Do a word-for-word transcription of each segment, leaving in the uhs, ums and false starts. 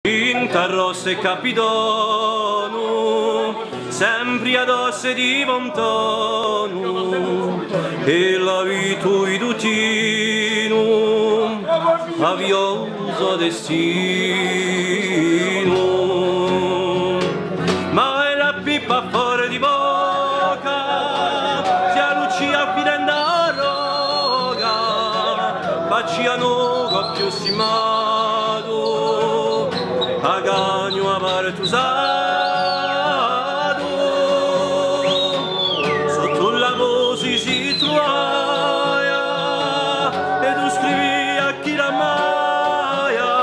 Pinta Rossa è Capitonu, sempri addossu di Pontonu, è la vita di Tutinu, aviosa destinu. Ma è la pippa fora di bocca, si a Lucia fidenda a roca, facia nocu più stimatu, a cagnu a partusatu, sottu la vosi si truvaia, è tu scrivia chì la maia,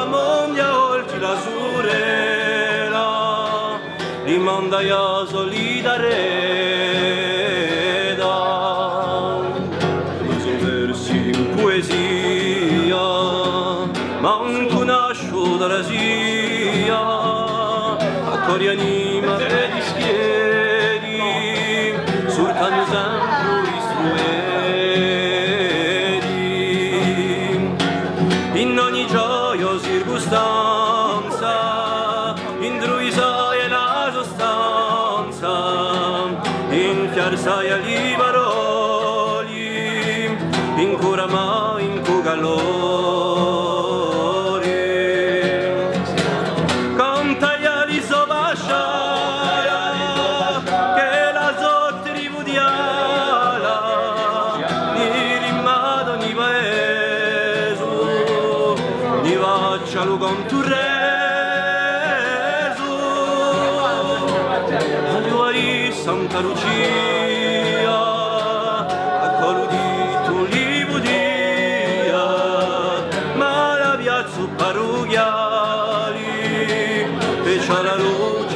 mondi a olti la surela, li mandaia solidarietà. I so versi in puesia, mancu nasciu da la sia, a cori anima per i schieri, surcandu sempri i strumenti. In ogni gioia o circustanza, intruisaia la sostanza, infiarsaia li paroli, in cura ma in cu calori. Cantaia li so pasciala, chì la so tribudiala, ni rimatu ni paesu, ni faccia lu contu resu. Allora Santa Lucia, a colu di tu li pudia, ma la piazza parruchiali, fece la luce